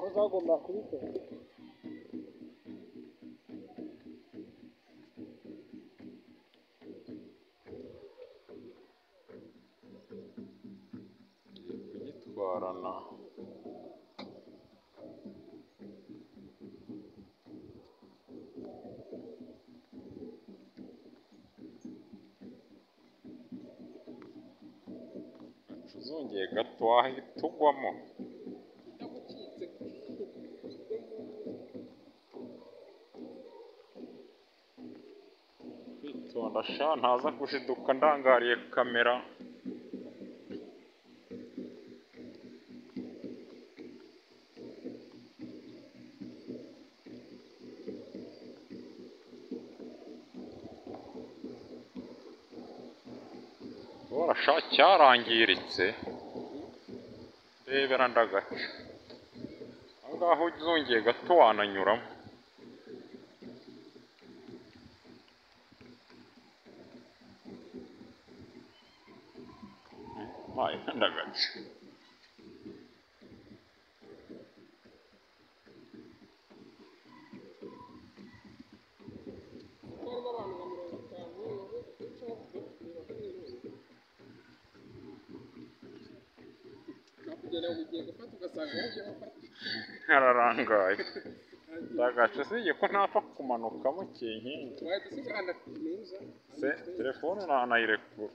Uzagomba kubikora. Ngiye kugitwarana. Uzongeye gato wahita ugwamo. Kwitonda sha, ntaza gushiduka ndangariye kamera. Sha cyarangiritse, rebera ndagaca. Aho ngaho uzongeye gato wananyuramo. Ndagaca. Hararangaye ndagaca, usibye ko ntapfa kumanukamo kinkingi se telefone nanayirekura.